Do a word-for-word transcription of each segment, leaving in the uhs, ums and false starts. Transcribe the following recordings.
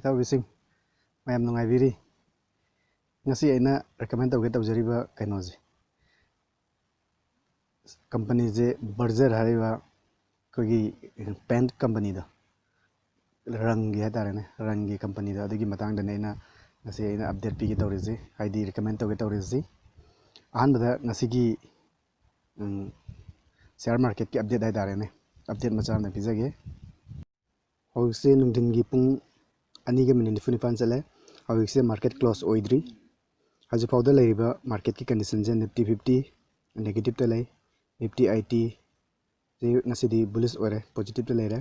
ꯇꯧꯕꯤꯁꯤꯡ ꯃꯌꯥꯝ ꯅꯨꯡꯉꯥꯏꯕꯤꯔꯤ? ꯉꯁꯤ ꯑꯩꯅ recommend ꯇꯧꯒꯦ ꯇꯧꯖꯔꯤꯕ ꯀꯩꯅꯣꯁꯦ, ꯀꯝꯄꯅꯤꯁꯦ ꯕꯔꯖꯔ ꯍꯥꯏꯔꯤꯕ ꯑꯩꯈꯣꯏꯒꯤ ꯄꯦꯟꯠ ꯀꯝꯄꯅꯤꯗꯣ, ꯔꯪꯒꯤ ꯍꯥꯏꯇꯥꯔꯦꯅꯦ, ꯔꯪꯒꯤ ꯀꯝꯄꯅꯤꯗꯣ, ꯑꯗꯨꯒꯤ ꯃꯇꯥꯡꯗꯅꯦ ꯑꯩꯅ ꯉꯁꯤ ꯑꯩꯅ update ꯄꯤꯒꯦ ꯇꯧꯔꯤꯁꯤ, ꯍꯥꯏꯗꯤ recommend ꯇꯧꯒꯦ ꯇꯧꯔꯤꯁꯤ꯫ ꯑꯍꯥꯟꯕꯗ ꯉꯁꯤꯒꯤ ꯎꯝ, share marketꯀꯤ update ꯍꯥꯏꯇꯥꯔꯦꯅꯦ, update ꯃꯆꯥ ꯑꯃ ꯄꯤꯖꯒꯦ꯫ ꯍꯧꯖꯤꯛꯁꯦ ꯅꯨꯡꯊꯤꯟꯒꯤ ꯄꯨꯡ ꯑꯅꯤꯒ ꯃꯤꯅꯤꯠ ꯅꯤꯐꯨ ꯅꯤꯄꯥꯟ ꯆꯠꯂꯦ꯫ ꯍꯧꯖꯤꯛꯁꯦ market close ꯑꯣꯏꯗ꯭ꯔꯤ꯫ ꯍꯧꯖꯤꯛꯐꯥꯎꯗ ꯂꯩꯔꯤꯕ marketꯀꯤ conditionꯁꯦ Nifty fifty negativeꯇ ꯂꯩ, Nifty IT ꯁꯤ ꯉꯁꯤꯗꯤ bullish ꯑꯣꯏꯔꯦ, positiveꯇ ꯂꯩꯔꯦ꯫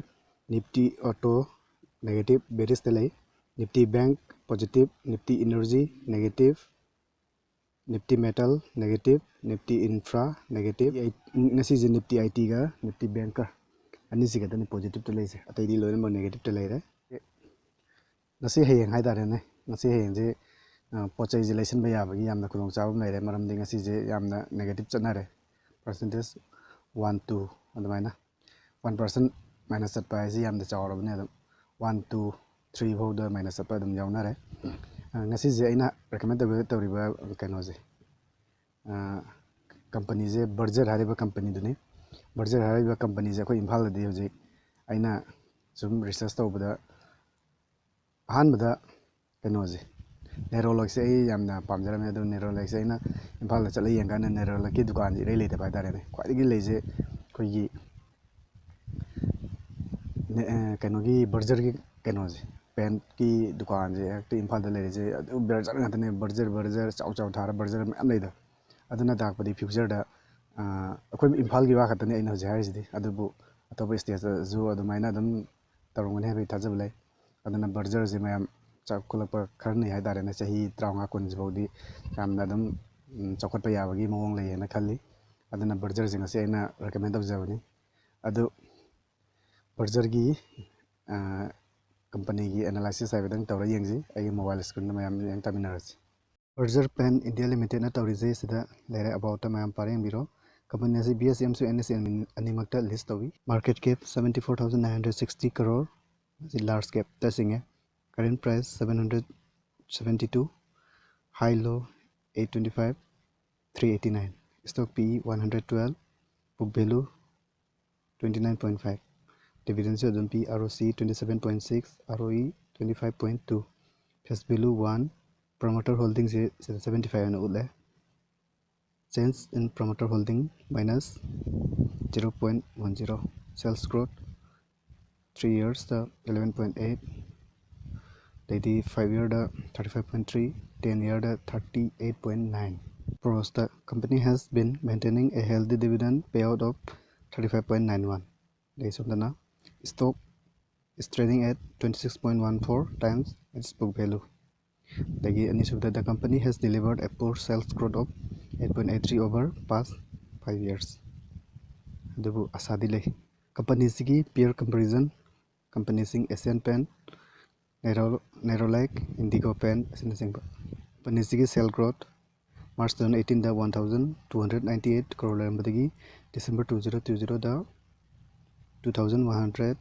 Nifty Auto negative bearishꯇ ꯂꯩ, Nifty Bank positive, Nifty Energy negative, Nifty Metal negative, Nifty Infra negative, ꯉꯁꯤꯁꯦ Nifty ITꯒ Nifty Bankꯀ ꯑꯅꯤꯁꯤ ꯈꯛꯇꯅꯤ positiveꯇ ꯂꯩꯁꯦ, ꯑꯇꯩꯗꯤ ꯂꯣꯏꯅꯃꯛ negativeꯇ ꯂꯩꯔꯦ꯫ ꯉꯁꯤ ꯍꯌꯦꯡ ꯍꯥꯏꯇꯥꯔꯦꯅꯦ, ꯉꯁꯤ ꯍꯌꯦꯡꯁꯦ, ꯑ, ꯄꯣꯠ ꯆꯩꯁꯦ ꯂꯩꯁꯤꯟꯕ ꯌꯥꯕꯒꯤ ꯌꯥꯝꯅ ꯈꯨꯗꯣꯡꯆꯥꯕ ꯑꯃ ꯂꯩꯔꯦ, ꯃꯔꯝꯗꯤ ꯉꯁꯤꯁꯦ ꯌꯥꯝꯅ negative ꯆꯠꯅꯔꯦ, percentage one two ꯑꯗꯨꯃꯥꯏꯅ꯫ One percent minus ꯆꯠꯄ ꯍꯥꯏꯁꯤ ꯌꯥꯝꯅ ꯆꯥꯎꯔꯕꯅꯤ, ꯑꯗꯨꯝ one two three ꯐꯥꯎꯗ minus ꯆꯠꯄ ꯑꯗꯨꯝ ꯌꯥꯎꯅꯔꯦ꯫ ꯑ, ꯉꯁꯤꯁꯦ ꯑꯩꯅ recommend ꯇꯧꯒꯦ ꯇꯧꯔꯤꯕ ꯀꯩꯅꯣꯁꯦ, ꯑ, ꯀꯝꯄꯅꯤꯁꯦ ꯕꯔꯖꯔ ꯍꯥꯏꯔꯤꯕ ꯀꯝꯄꯅꯤꯗꯨꯅꯤ꯫ ꯕꯔꯖꯔ ꯍꯥꯏꯔꯤꯕ ꯀꯝꯄꯅꯤꯁꯦ ꯑꯩꯈꯣꯏ ꯏꯝꯐꯥꯜꯗꯗꯤ ꯍꯧꯖꯤꯛ ꯑꯩꯅ ꯁꯨꯝ research ꯇꯧꯕꯗ ꯑꯍꯥꯟꯕꯗ ꯀꯩꯅꯣꯁꯦ, Nerolacꯁꯦ ꯑꯩ ꯌꯥꯝꯅ ꯄꯥꯝꯖꯔꯝꯃꯦ, ꯑꯗꯨ Nerolacꯁꯦ ꯑꯩꯅ ꯏꯝꯐꯥꯜꯗ ꯆꯠꯂ ꯌꯦꯡꯀꯥꯟꯗ Nerolacꯀꯤ ꯗꯨꯀꯥꯟꯁꯦ ꯏꯔꯩ ꯂꯩꯇꯕ ꯍꯥꯏꯇꯥꯔꯦꯅꯦ꯫ ꯈ꯭ꯋꯥꯏꯗꯒꯤ ꯂꯩꯁꯦ ꯑꯩꯈꯣꯏꯒꯤ ꯅꯦ-, ꯑ, ꯀꯩꯅꯣꯒꯤ ꯕꯔꯖꯔꯒꯤ ꯀꯩꯅꯣꯁꯦ, ꯄꯦꯟꯠꯀꯤ ꯗꯨꯀꯥꯟꯁꯦ ꯍꯦꯛꯇ ꯏꯝꯐꯥꯜꯗ ꯂꯩꯔꯤꯁꯦ ꯑꯗꯨ ꯕꯔꯖꯔ ꯉꯥꯛꯇꯅꯦ꯫ ꯕꯔꯖꯔ, ꯕꯔꯖꯔ ꯆꯥꯎ ꯆꯥꯎ ꯊꯥꯔ ꯕꯔꯖꯔ ꯃꯌꯥꯝ ꯂꯩꯗꯣ꯫ ꯑꯗꯨꯅ ꯇꯥꯛꯄꯗꯤ futureꯗ, ꯑ, ꯑꯩꯈꯣꯏ ꯏꯝꯐꯥꯜꯒꯤ ꯋꯥ ꯈꯛꯇꯅꯦ ꯑꯩꯅ ꯍꯧꯖꯤꯛ ꯍꯥꯏꯔꯤꯁꯤꯗꯤ, ꯑꯗꯨꯕꯨ ꯑꯇꯣꯞꯄ stateꯇꯁꯨ ꯑꯗꯨꯃꯥꯏꯅ ꯑꯗꯨꯝ ꯇꯧꯔꯝꯒꯅꯤ ꯍꯥꯏꯕꯒꯤ ꯊꯥꯖꯕ ꯂꯩ꯫ ꯑꯗꯨꯅ ꯕꯔꯖꯔꯁꯦ ꯃꯌꯥꯝ ꯆꯥꯎꯈꯠꯂꯛꯄ ꯈꯔꯅꯤ ꯍꯥꯏꯇꯥꯔꯦꯅꯦ, ꯆꯍꯤ ꯇꯔꯥꯃꯉꯥ ꯀꯨꯟꯁꯤꯐꯥꯎꯗꯤ ꯌꯥꯝꯅ ꯑꯗꯨꯝ, ꯎꯝ, ꯆꯥꯎꯈꯠꯄ ꯌꯥꯕꯒꯤ ꯃꯑꯣꯡ ꯂꯩꯌꯦꯅ ꯈꯜꯂꯤ꯫ ꯑꯗꯨꯅ ꯕꯔꯖꯔꯁꯦ ꯉꯁꯤ ꯑꯩꯅ recommend ꯇꯧꯖꯕꯅꯤ꯫ ꯑꯗꯨ ꯕꯔꯖꯔꯒꯤ, ꯑ, ꯀꯝꯄꯅꯤꯒꯤ analysis ꯍꯥꯏꯐꯦꯠꯇꯪ ꯇꯧꯔ ꯌꯦꯡꯁꯤ꯫ ꯑꯩꯒꯤ mobile screenꯗ ꯃꯌꯥꯝ ꯌꯦꯡ ꯇꯥꯃꯤꯟꯅꯔꯁꯤ꯫ ꯕꯔꯖꯔ ꯄꯦꯟꯠ ꯏꯟꯗꯤꯌꯥ ꯂꯤꯃꯤꯇꯦꯠꯅ ꯇꯧꯔꯤꯁꯦ ꯁꯤꯗ ꯂꯩꯔꯦ, aboutꯇ ꯃꯌꯥꯝ ꯄꯥꯔ ꯌꯦꯡꯕꯤꯔꯣ꯫ ꯀꯝꯄꯅꯤ ꯑꯁꯤ BSE ꯑꯃꯁꯨꯡ NSE ꯑꯅꯤꯃꯛꯇ list ꯇꯧꯏ꯫ Market cap seventy four thousand nine hundred sixty crore, ꯃꯁꯤ large capꯇ ꯆꯤꯡꯉꯦ꯫ Current price seven hundred seventy two, high low eight twenty five, three eighty nine. Stock P E one hundred twelve, book value twenty nine point five. Dividend ꯁꯨ ꯑꯗꯨꯝ ꯄꯤ꯫ R O C twenty seven point six, R O E twenty five point two, face value one, promoter holding ꯁꯦ ꯁꯤꯗ seventy five ꯑꯣꯏꯅ ꯎꯠꯂꯦ꯫ Change in promoter holding minus zero point one zero. Sales growth three years the eleven point eight, ꯑꯗꯩꯗꯤ five year the thirty five point three, ten year the thirty eight point nine. Pros the company has been maintaining a healthy dividend payout of thirty five point nine one. ꯑꯗꯩ ꯁꯣꯝꯗꯅ stock is trading at twenty six point one four times its book value. ꯑꯗꯒꯤ ꯑꯅꯤꯁꯨꯕꯗ, the company has delivered a poor sales growth of eight point eight three over past five years. ꯑꯗꯨꯕꯨ ꯑꯁꯥꯗꯤ ꯂꯩ꯫ Company ꯁꯤꯒꯤ peer comparison, company ꯁꯤꯡ Asian Paint, Nero Nerolac, Indigo Paint ꯑꯁꯤꯅꯆꯤꯡꯕ꯫ Company ꯁꯤꯒꯤ sale growth March two thousand eighteen ꯗ one thousand two hundred ninety eight crore ꯂꯩꯔꯝꯕꯗꯒꯤ December two thousand twenty ꯗ two thousand one hundred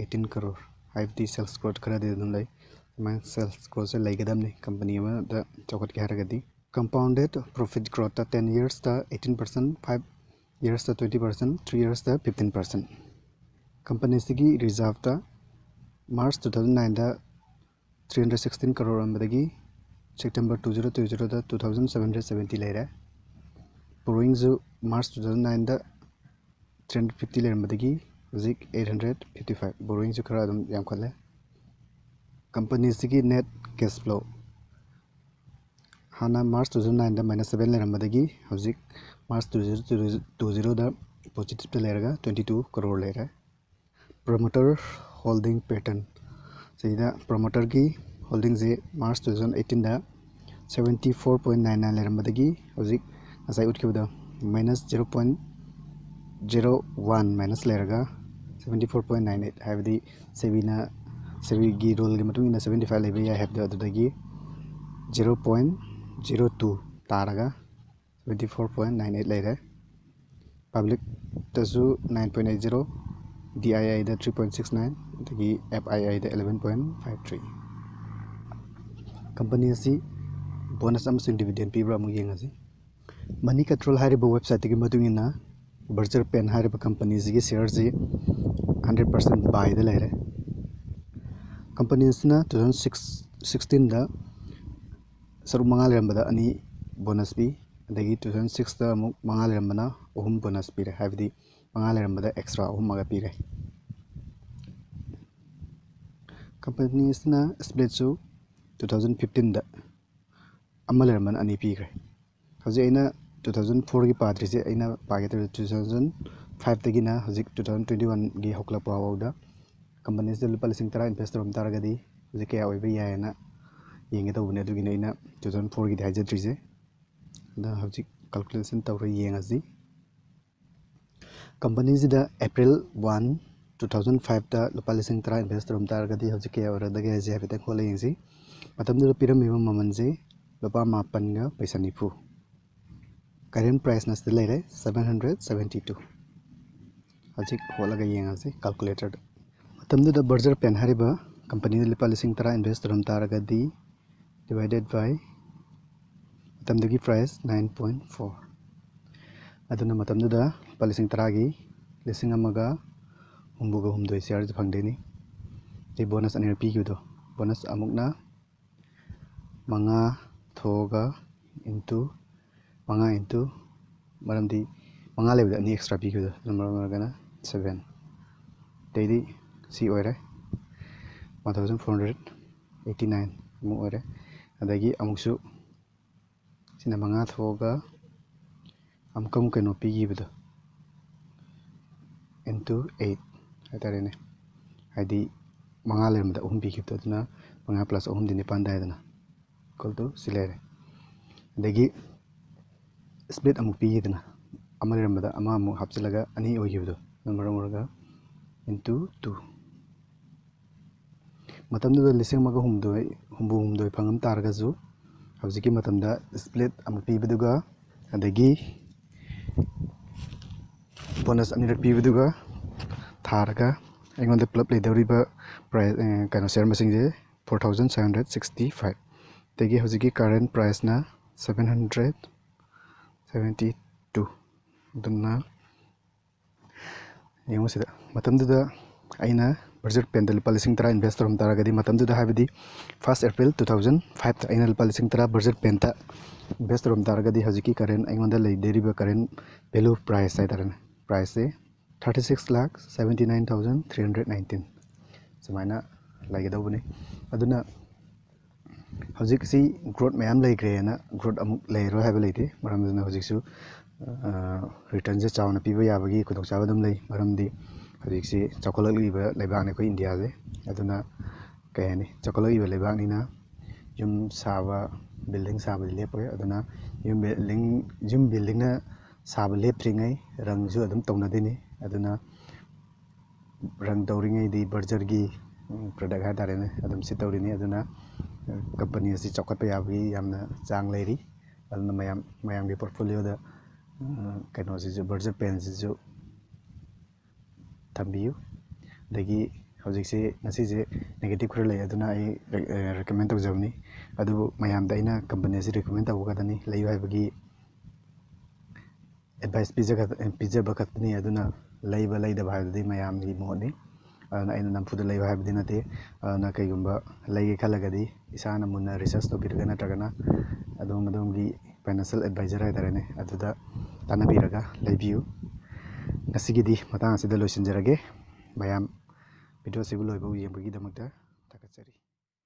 eighteen crore, ꯍꯥꯏꯕꯗꯤ sales growth ꯈꯔꯗꯤ ꯑꯗꯨꯝ ꯂꯩ꯫ ꯑꯗꯨꯃꯥꯏꯅ sales growth ꯁꯦ ꯂꯩꯒꯗꯕꯅꯤ company ꯑꯃꯗ ꯆꯥꯎꯈꯠꯀꯦ ꯍꯥꯏꯔꯒꯗꯤ꯫ Compounded profit growth ꯇ ten years ꯇ eighteen percent, five years ꯇ twenty percent, three years ꯇ fifteen percent꯫ Company ꯁꯤꯒꯤ reserve ꯇ March two thousand nine ꯗ three hundred sixteen crore ꯑꯣꯏꯔꯝꯕꯗꯒꯤ September two thousand twenty ꯗ two thousand seven hundred seventy ꯂꯩꯔꯦ꯫ Borrowing ꯁꯨ March two thousand nine ꯗ three hundred fifty ꯂꯩꯔꯝꯕꯗꯒꯤ ꯍꯧꯖꯤꯛ eight hundred fifty five꯫ Borrowing ꯁꯨ ꯈꯔ ꯑꯗꯨꯝ ꯌꯥꯝꯈꯠꯂꯦ꯫ Company ꯁꯤꯒꯤ net cash flow ꯍꯥꯟꯅ March two thousand nine ꯗ minus seven ꯂꯩꯔꯝꯕꯗꯒꯤ ꯍꯧꯖꯤꯛ March two thousand twenty ꯗ positive ꯇ ꯂꯩꯔꯒ twenty two crore ꯂꯩꯔꯦ꯫ Promoter holding pattern ꯁꯤꯗ promoter ꯒꯤ holding ꯁꯦ March two thousand eighteen ꯗ seventy four point nine nine ꯂꯩꯔꯝꯕꯗꯒꯤ ꯍꯧꯖꯤꯛ ꯉꯁꯥꯏ ꯎꯠꯈꯤꯕꯗꯣ minus zero point zero one minus ꯂꯩꯔꯒ seventy four point nine eight, ꯍꯥꯏꯕꯗꯤ SEBI ꯅ, SEBI ꯒꯤ rule ꯒꯤ ꯃꯇꯨꯡ ꯏꯟꯅ seventy five ꯂꯩꯕ ꯌꯥꯏ ꯍꯥꯏꯕꯗꯣ, ꯑꯗꯨꯗꯒꯤ zero point zero two ꯇꯥꯔꯒ seventy four point nine eight ꯂꯩꯔꯦ꯫ Public ꯇꯁꯨ nine point eight zero, D I I the three point six nine, ꯑꯗꯒꯤ F I I the eleven point five three꯫ Company ꯑꯁꯤ bonus ꯑꯃꯁꯨꯡ ꯗꯤꯚꯤꯗꯦꯟ ꯄꯤꯕ꯭ꯔꯥ ꯑꯃꯨꯛ ꯌꯦꯡꯉꯁꯤ꯫ Money control ꯍꯥꯏꯔꯤꯕ ꯋꯦꯕꯁꯥꯏꯠꯇꯨꯒꯤ ꯃꯇꯨꯡ ꯏꯟꯅ, ꯕꯔꯖꯔ ꯄꯦꯟ ꯍꯥꯏꯔꯤꯕ ꯀꯝꯄꯅꯤꯁꯤꯒꯤ ꯁꯤꯌꯔꯁꯤ ꯍꯟꯗ꯭ꯔꯦꯠ ꯄꯥꯔꯁꯦꯟ ꯕꯥꯏꯗ ꯂꯩꯔꯦ꯫ ꯀꯝꯄꯅꯤ ꯑꯁꯤꯅ ꯇꯨ ꯊꯥꯎꯖꯟ ꯁꯤꯛꯁ ꯁꯤꯛꯁꯇꯤꯟꯗ ꯁꯔꯨꯛ ꯃꯉꯥ ꯂꯩꯔꯝꯕꯗ ꯑꯅꯤ ꯕꯣꯅꯁ ꯄꯤ, ꯑꯗꯒꯤ ꯇꯨ ꯊꯥꯎꯖꯟ ꯁꯤꯛꯁꯇ ꯑꯃꯨꯛ ꯃꯉꯥ ꯂꯩꯔꯝꯕꯅ ꯑꯍꯨꯝ ꯕꯣꯅꯁ ꯄꯤꯔꯦ, ꯍꯥꯏꯕꯗꯤ ꯃꯉꯥ ꯂꯩꯔꯝꯕꯗ ꯑꯦꯛꯁꯇ꯭ꯔꯥ ꯑꯍꯨꯝ ꯑꯃꯒ ꯄꯤꯔꯦ꯫ ꯀꯝꯄꯅꯤ ꯑꯁꯤꯅ ꯁ꯭ꯄ꯭ꯂꯤꯠꯁꯨ ꯇꯨ ꯊꯥꯎꯖꯟ ꯐꯤꯐꯇꯤꯟꯗ ꯑꯃ ꯂꯩꯔꯝꯕꯅ ꯑꯅꯤ ꯄꯤꯈ꯭ꯔꯦ꯫ ꯍꯧꯖꯤꯛ ꯑꯩꯅ ꯇꯨ ꯊꯥꯎꯖꯟ ꯐꯣꯔꯒꯤ ꯄꯥꯗ꯭ꯔꯤꯁꯦ, ꯑꯩꯅ ꯄꯥꯒꯦ ꯇꯧꯔꯤꯁꯦ ꯇꯨ ꯊꯥꯎꯖꯟ ꯐꯥꯏꯚꯇꯒꯤꯅ ꯍꯧꯖꯤꯛ ꯇꯨ ꯊꯥꯎꯖꯟ ꯇ꯭ꯋꯦꯟꯇꯤ ꯋꯥꯟꯒꯤ ꯍꯧꯒꯠꯂꯛꯄ ꯐꯥꯎꯕꯗ꯫ ꯀꯝꯄꯅꯤꯁꯤꯗ ꯂꯨꯄꯥ ꯂꯤꯁꯤꯡ ꯇꯔꯥ ꯏꯟꯚꯦꯁ ꯇꯧꯔꯝ ꯇꯥꯔꯒꯗꯤ ꯍꯧꯖꯤꯛ ꯀꯌꯥ ꯑꯣꯏꯕ ꯌꯥꯏꯌꯦꯅ ꯌꯦꯡꯒꯦ ꯇꯧꯕꯅꯦ, ꯑꯗꯨꯒꯤꯅꯦ ꯑꯩꯅ ꯇꯨ ꯊꯥꯎꯖꯟ ꯐꯣꯔꯒꯤꯗꯤ ꯍꯥꯏꯖꯗ꯭ꯔꯤꯁꯦ꯫ ꯑꯗ ꯍꯧꯖꯤꯛ ꯀꯥꯜꯀꯨꯂꯦꯁꯟ ꯇꯧꯔ ꯌꯦꯡꯉꯁꯤ꯫ ꯀꯝꯄꯅꯤꯁꯤꯗ ꯑꯦꯄ꯭ꯔꯤꯜ ꯋꯥꯟ, ꯇꯨ ꯊꯥꯎꯖꯟ ꯐꯥꯏꯚꯇ ꯂꯨꯄꯥ ꯂꯤꯁꯤꯡ ꯇꯔꯥ ꯏꯟꯚꯦꯁ ꯇꯧꯔꯝ ꯇꯥꯔꯒꯗꯤ ꯍꯧꯖꯤꯛ ꯀꯌꯥ ꯑꯣꯏꯔꯝꯗꯒꯦ ꯍꯥꯏꯁꯦ ꯍꯥꯏꯐꯦꯠꯇꯪ ꯍꯣꯠꯂ ꯌꯦꯡꯁꯤ꯫ ꯃꯇꯝꯗꯨꯗ ꯄꯤꯔꯝꯃꯤꯕ ꯃꯃꯜꯁꯦ ꯂꯨꯄꯥ ꯃꯥꯄꯟꯒ ꯄꯩꯁꯥ ꯅꯤꯐꯨ꯫ ꯀꯔꯦꯟ ꯄ꯭ꯔꯥꯏꯁꯅ ꯁꯤꯗ ꯂꯩꯔꯦ, ꯁꯚꯦꯟ ꯍꯟꯗ꯭ꯔꯦꯠ ꯁꯚꯦꯟꯇꯤ ꯇꯨ꯫ ꯍꯧꯖꯤꯛ ꯍꯣꯠꯂꯒ ꯌꯦꯡꯉꯁꯤ ꯀꯥꯜꯀꯨꯂꯦꯇꯔꯗ꯫ ꯃꯇꯝꯗꯨꯗ ꯕꯔꯖꯔ ꯄꯦꯟ ꯍꯥꯏꯔꯤꯕ ꯀꯝꯄꯅꯤꯗ ꯂꯨꯄꯥ ꯂꯤꯁꯤꯡ ꯇꯔꯥ ꯏꯟꯚꯦꯁ ꯇꯧꯔꯝ ꯇꯥꯔꯒꯗꯤ, ꯗꯤꯚꯥꯏꯗꯦꯠ ꯕꯥꯏ ꯃꯇꯝꯗꯨꯒꯤ ꯄ꯭ꯔꯥꯏꯁ ꯅꯥꯏꯟ ꯄꯣꯏꯟ ꯐꯣꯔ, ꯑꯗꯨꯅ ꯃꯇꯝꯗꯨꯗ ꯂꯨꯄꯥ ꯂꯤꯁꯤꯡ ꯇꯔꯥꯒꯤ ꯂꯤꯁꯤꯡ ꯑꯃꯒ ꯍꯨꯝꯐꯨꯒ ꯍꯨꯝꯗꯣꯏ ꯁꯤꯌꯥꯔꯁꯦ ꯐꯪꯗꯣꯏꯅꯤ꯫ ꯑꯗꯩ ꯕꯣꯅꯁ ꯑꯅꯤꯔꯛ ꯄꯤꯈꯤꯕꯗꯣ, ꯕꯣꯅꯁ ꯑꯃꯨꯛꯅ ꯃꯉꯥ ꯊꯣꯛꯑꯒ ꯏꯟꯇꯨ ꯃꯉꯥ ꯏꯟꯇꯨ, ꯃꯔꯝꯗꯤ ꯃꯉꯥ ꯂꯩꯕꯗ ꯑꯅꯤ ꯑꯦꯛꯁꯇ꯭ꯔꯥ ꯄꯤꯈꯤꯕꯗꯣ, ꯑꯗꯨꯅ ꯃꯔꯝ ꯑꯣꯏꯔꯒꯅ ꯁꯚꯦꯟ꯫ ꯑꯇꯩꯗꯤ ꯁꯤ ꯑꯣꯏꯔꯦ, one thousand four hundred eighty nine ꯑꯃꯨꯛ ꯑꯣꯏꯔꯦ꯫ ꯑꯗꯒꯤ ꯑꯃꯨꯛꯁꯨ ꯁꯤꯅ ꯃꯉꯥ ꯊꯣꯛꯑꯒ ꯑꯃꯨꯛꯀ ꯑꯃꯨꯛ ꯀꯩꯅꯣ ꯄꯤꯈꯤꯕꯗꯣ, ꯏꯟꯇꯨ ꯑꯩꯠ ꯍꯥꯏꯇꯥꯔꯦꯅꯦ, ꯍꯥꯏꯗꯤ ꯃꯉꯥ ꯂꯩꯔꯝꯕꯗ ꯑꯍꯨꯝ ꯄꯤꯈꯤꯕꯗꯣ, ꯑꯗꯨꯅ ꯃꯉꯥ ꯄ꯭ꯂꯁ ꯑꯍꯨꯝꯗꯤ ꯅꯤꯄꯥꯟ ꯇꯥꯏꯗꯅ, ꯏꯀ꯭ꯋꯦꯜ ꯇꯨ ꯁꯤ ꯂꯩꯔꯦ꯫ ꯑꯗꯒꯤ ꯁ꯭ꯄ꯭ꯂꯤꯠ ꯑꯃꯨꯛ ꯄꯤꯈꯤꯗꯅ, ꯑꯃ ꯂꯩꯔꯝꯕꯗ ꯑꯃ ꯑꯃꯨꯛ ꯍꯥꯞꯆꯤꯜꯂꯒ ꯑꯅꯤ ꯑꯣꯏꯈꯤꯕꯗꯣ, ꯑꯗꯨꯅ ꯃꯔꯝ ꯑꯣꯏꯔꯒ ꯏꯟꯇꯨ ꯇꯨ꯫ ꯃꯇꯝꯗꯨꯗ ꯂꯤꯁꯤꯡ ꯑꯃꯒ ꯍꯨꯝꯗꯣꯏ, ꯍꯨꯝꯐꯨ ꯍꯨꯝꯗꯣꯏ ꯐꯪꯉꯝ ꯇꯥꯔꯒꯁꯨ, ꯍꯧꯖꯤꯛꯀꯤ ꯃꯇꯝꯗ ꯁ꯭ꯄ꯭ꯂꯤꯠ ꯑꯃꯨꯛ ꯄꯤꯕꯗꯨꯒ, ꯑꯗꯒꯤ ꯕꯣꯅꯁ ꯑꯅꯤꯔꯛ ꯄꯤꯕꯗꯨꯒ ꯊꯥꯔꯒ ꯑꯩꯉꯣꯟꯗ ꯄꯨꯂꯞ ꯂꯩꯗꯧꯔꯤꯕ ꯄ꯭ꯔꯥꯏ-, ꯑꯦ, ꯀꯩꯅꯣ, ꯁꯤꯌꯥꯔ ꯃꯁꯤꯡꯁꯦ four thousand seven hundred sixty five. ꯑꯗꯒꯤ ꯍꯧꯖꯤꯛꯀꯤ current priceꯅ seven hundred seventy two꯫ ꯑꯗꯨꯅ ꯌꯦꯡꯉꯨ ꯁꯤꯗ, ꯃꯇꯝꯗꯨꯗ ꯑꯩꯅ Berger Paintꯇ ꯂꯨꯄꯥ ꯂꯤꯁꯤꯡ ꯇꯔꯥ invest ꯇꯧꯔꯝ ꯇꯥꯔꯒꯗꯤ, ꯃꯇꯝꯗꯨꯗ ꯍꯥꯏꯕꯗꯤ first April two thousand fiveꯇ ꯑꯩꯅ ꯂꯨꯄꯥ ꯂꯤꯁꯤꯡ ꯇꯔꯥ Berger Paintꯇ invest ꯇꯧꯔꯝ ꯇꯥꯔꯒꯗꯤ, ꯍꯧꯖꯤꯛꯀꯤ current ꯑꯩꯉꯣꯟꯗ ꯂꯩꯗꯣꯔꯤꯕ current value price ꯍꯥꯏꯇꯥꯔꯦꯅꯦ, priceꯁꯦ thirty six lakh seventy nine thousand three hundred nineteen ꯁꯨꯃꯥꯏꯅ ꯂꯩꯒꯗꯧꯕꯅꯤ꯫ ꯑꯗꯨꯅ ꯍꯧꯖꯤꯛꯁꯤ growth ꯃꯌꯥꯝ ꯂꯩꯈ꯭ꯔꯦꯅ growth ꯑꯃꯨꯛ ꯂꯩꯔꯣꯏ ꯍꯥꯏꯕ ꯂꯩꯇꯦ꯫ ꯃꯔꯝ ꯑꯗꯨꯅ ꯍꯧꯖꯤꯛꯁꯨ, ꯑ, returnꯁꯦ ꯆꯥꯎꯅ ꯄꯤꯕ ꯌꯥꯕꯒꯤ ꯈꯨꯗꯣꯡꯆꯥꯕ ꯑꯗꯨꯝ ꯂꯩ꯫ ꯃꯔꯝꯗꯤ ꯍꯧꯖꯤꯛꯁꯤ ꯆꯥꯎꯈꯠꯂꯛꯂꯤꯕ ꯂꯩꯕꯥꯛꯅꯤ ꯑꯩꯈꯣꯏ ꯏꯟꯗꯤꯌꯥꯁꯦ꯫ ꯑꯗꯨꯅ ꯀꯩ ꯍꯥꯏꯅꯤ, ꯆꯥꯎꯈꯠꯂꯛꯂꯤꯕ ꯂꯩꯕꯥꯛꯅꯤꯅ ꯌꯨꯝ ꯁꯥꯕ, building ꯁꯥꯕꯗꯤ ꯂꯦꯞꯄꯣꯏ꯫ ꯑꯗꯨꯅ ꯌꯨꯝ building, ꯌꯨꯝ buildingꯅ ꯁꯥꯕ ꯂꯦꯞꯇ꯭ꯔꯤꯉꯩ ꯔꯪꯁꯨ ꯑꯗꯨꯝ ꯇꯧꯅꯗꯣꯏꯅꯤ꯫ ꯑꯗꯨꯅ ꯔꯪ ꯇꯧꯔꯤꯉꯩꯗꯤ Bergerꯒꯤ, ꯎꯝ, product ꯍꯥꯏꯇꯥꯔꯦꯅꯦ, ꯑꯗꯨꯝ ꯁꯤ ꯇꯧꯔꯤꯅꯤ꯫ ꯑꯗꯨꯅ, ꯑ, company ꯑꯁꯤ ꯆꯥꯎꯈꯠꯄ ꯌꯥꯕꯒꯤ ꯌꯥꯝꯅ ꯆꯥꯡ ꯂꯩꯔꯤ꯫ ꯑꯗꯨꯅ ꯃꯌꯥꯝ, ꯃꯌꯥꯝꯒꯤ portfolioꯗ, ꯑ, ꯀꯩꯅꯣꯁꯤꯁꯨ, Berger Paintꯁꯤꯁꯨ ꯊꯝꯕꯤꯌꯨ꯫ ꯑꯗꯒꯤ ꯍꯧꯖꯤꯛꯁꯤ, ꯉꯁꯤꯁꯦ negative ꯈꯔ ꯂꯩ, ꯑꯗꯨꯅ ꯑꯩ ꯔꯦ-, ꯑ, recommend ꯇꯧꯖꯕꯅꯤ꯫ ꯑꯗꯨꯕꯨ ꯃꯌꯥꯝꯗ ꯑꯩꯅ company ꯑꯁꯤ recommend ꯇꯧꯕ ꯈꯛꯇꯅꯤ, ꯂꯩꯌꯨ ꯍꯥꯏꯕꯒꯤ advice ꯄꯤꯖꯒ-, ꯄꯤꯖꯕ ꯈꯛꯇꯅꯤ꯫ ꯑꯗꯨꯅ ꯂꯩꯕ ꯂꯩꯗꯕ ꯍꯥꯏꯕꯗꯨꯗꯤ ꯃꯌꯥꯝꯒꯤ ꯃꯣꯠꯅꯤ꯫ ꯑꯗꯨꯅ ꯑꯩꯅ ꯅꯝꯐꯨꯗ ꯂꯩꯌꯨ ꯍꯥꯏꯕꯗꯤ ꯅꯠꯇꯦ꯫ ꯑꯗꯨꯅ ꯀꯩꯒꯨꯝꯕ ꯂꯩꯒꯦ ꯈꯜꯂꯒꯗꯤ ꯏꯁꯥꯅ ꯃꯨꯟꯅ research ꯇꯧꯕꯤꯔꯒ, ꯅꯠꯇ꯭ꯔꯒꯅ ꯑꯗꯣꯝ ꯑꯗꯣꯝꯒꯤ financial advisor ꯍꯥꯏꯇꯥꯔꯦꯅꯦ, ꯑꯗꯨꯗ ꯇꯥꯟꯅꯕꯤꯔꯒ ꯂꯩꯕꯤꯌꯨ꯫ ꯉꯁꯤꯒꯤꯗꯤ ꯃꯇꯥꯡ ꯑꯁꯤꯗ ꯂꯣꯏꯁꯤꯟꯖꯔꯒꯦ꯫ ꯃꯌꯥꯝ video ꯑꯁꯤꯕꯨ ꯂꯣꯏꯕ ꯌꯦꯡꯕꯒꯤꯗꯃꯛꯇ ꯊꯥꯒꯠꯆꯔꯤ꯫